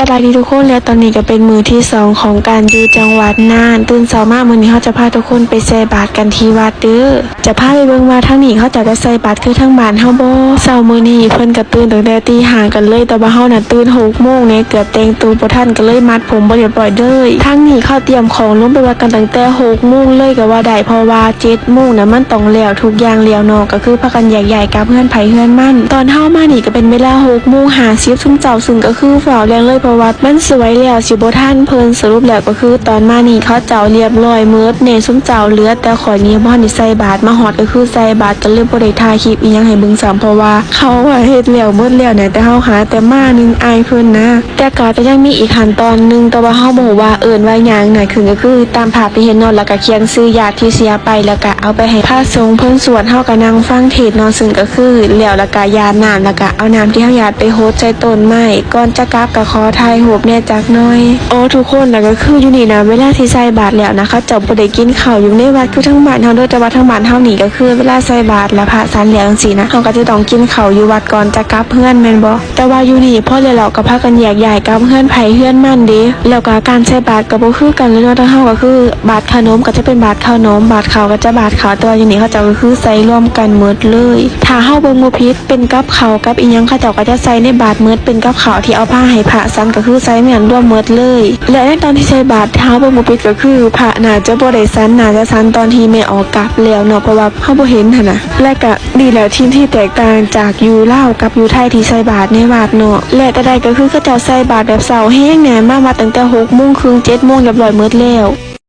ສະບາຍດີທຸກຄົນ ແລະ ຕອນນີ້ກໍເປັນມື້ທີສອງຂອງການຢູ່ຈັງຫວັດນ່ານ. ຕື່ນເຊົ້າມາມື້ນີ້ ເຮົາຈະພາທຸກຄົນໄປໃສ່ບາດກັນທີ່ວັດເດີ້. ຈະພາໄປເບິ່ງວ່າທາງນີ້ເຂົາເຈົ້າຈະໃສ່ບາດຄືທາງບ້ານເຮົາບໍ່. ເຊົ້າມື້ນີ້ເພິ່ນກໍຕື່ນຕັ້ງແຕ່ຕີຫ້າກັນເລີຍ, ແຕ່ວ່າເຮົານະຕື່ນຫົກໂມງແດ່ ເກືອບແຕ່ງໂຕບໍ່ທັນ ກໍເລີຍມັດຜົມບໍ່ຮຽບຮ້ອຍເລີຍ. ທາງນີ້ເຂົາຕຽມຂອງລົງໄປວັດກັນຕັ້ງແຕ່ຫົກໂມງເລີຍກໍວ່າໄດ້, ເພາະວ່າເຈັດໂມງນະມັນຕ້ອງແລ້ວ ທຸກຢ່າງແລ້ວເນາະ ກໍຄືພາກັນແຍກຍ້າຍກັບເຮືອນໃຜເຮືອນມັນ. ຕອນເຮົາມານີ້ກໍເປັນເວລາຫົກໂມງຫ້າສິບຊຸມເຈົ້າ, ຊຶ່ງກໍຄືຟ້າວແລ່ນເລີຍ ເພາະວ່າມັນສວຍແລ້ວຊິບໍ່ທັນເພິ່ນ. ສະຫຼຸບແລ້ວກໍຄືຕອນມານີ້ເຂົາເຈົ້າຮຽບຮ້ອຍໝົດແດ່ຊຸມເຈົ້າ, ເຫຼືອແຕ່ຂ້ອຍນີ້ບໍ່ທັນໄດ້ໃສ່ບາດ. ມາຮອດກໍຄືໃສ່ບາດ ກໍເລີຍບໍ່ໄດ້ຖ່າຍຄລິບອີ່ຫຍັງໃຫ້ເບິ່ງຊ້ຳ, ເພາະວ່າເຂົາວ່າເຮັດແລ້ວໝົດແລ້ວນະ, ແຕ່ເຮົາຫາແຕ່ມາໜຶ່ງ ອາຍເພິ່ນນະ. ແຕ່ກໍຈະຍັງມີອີກຂັ້ນຕອນໜຶ່ງ, ແຕ່ວ່າເຮົາບໍ່ຮູ້ວ່າເອີ້ນວ່າຫຍັງນະ, ຄື ກໍຄືຕາມພາບທີ່ເຫັນເນາະ, ແລ້ວກໍຂຽນຊື່ຍາດທີ່ເສຍໄປ ແລ້ວກໍເອົາໄປໃຫ້ພະສົງເພິ່ນສວດ, ເຮົາກໍນັ່ງຟັງເທດເນາະ, ຊຶ່ງກໍຄືແລ້ວ ແລ້ວກໍຢາດນ້ຳ, ແລ້ວກໍເອົານ້ຳທີ່ເຮົາຢາດໄປຫົດໃສ່ຕົ້ນໄມ້. ກ່ອນຈະກັບກໍຂໍຖ່າຍຮູບແດ່ຈັກໜ້ອຍ. ໂອ້ ທຸກຄົນ, ແລ້ວກໍຄືຢູ່ນີ້ນະ ເວລາທີ່ໃສ່ບາດແລ້ວນະ ເຂົາເຈົ້າບໍ່ໄດ້ກິນເຂົ້າຢູ່ໃນວັດຄືທາງບ້ານເຮົາເດີ້, ແຕ່ວ່າທາງບ້ານເຮົານີ້ກໍຄືເວລາໃສ່ບາດແລ້ວພະສັນແລ້ວຈັ່ງຊີ້ນະ ເຮົາກໍຈະຕ້ອງກິນເຂົ້າຢູ່ວັດກ່ອນຈະກັບເຮືອນແມ່ນບໍ່? ແຕ່ວ່າຢູ່ນີ້ພໍແລ້ວກໍພາກັນແຍກຍ້າຍກັບເຮືອນໃຜເຮືອນມັນເດ້. ແລ້ວກໍການໃສ່ບາດກໍບໍ່ຄືກັນເລີຍເນາະ, ທາງເຮົາກໍຄືບາດຂະໜົມກໍຈະເປັນບາດຂະໜົມ, ບາດເຂົ້າກໍຈະບາດເຂົ້າ, ແຕ່ວ່າຢູ່ນີ້ເຂົາເຈົ້າກໍຄືໃສ່ລວມກັນໝົດເລີຍ. ຖ້າເຮົາເບິ່ງບໍ່ຜິດ ເປັນກັບເຂົ້າກັບອີ່ຫຍັງ ເຂົາເຈົ້າກໍຈະໃສ່ໃນບາດໝົດ, ເປັນກັບເຂົ້າທີ່ເອົາພາໃຫ້ພະສັນ ກໍຄືໃສ່ໃນນັ້ນລວມໝົດເລີຍ. ແລະ ໃນຕອນທີ່ໃສ່ບາດ ຖ້າເຮົາເບິ່ງບໍ່ຜິດ ກໍຄືພະໜ້າຈະບໍ່ໄດ້ສັນ, ໜ້າຈະສັນຕອນທີ່ແມ່ອອກກັບແລ້ວເນາະ, ເພາະວ່າເຮົາບໍ່ເຫັນຫັ້ນນະ. ແລະ ກະນີ້ແຫຼະທີ່ ທີ່ແຕກຕ່າງຈາກຢູ່ລາວກັບຢູ່ໄທທີ່ໃສ່ບາດໃນວັດເນາະ. ແລະ ແຕ່ໃດກໍຄືເຂົາເຈົ້າໃສ່ບາດແບບເຊົ້າແຮງແດ່, ມາວັດຕັ້ງແຕ່ຫົກໂມງເຄິ່ງ ເຈັດໂມງ ຮຽບຮ້ອຍໝົດແລ້ວ.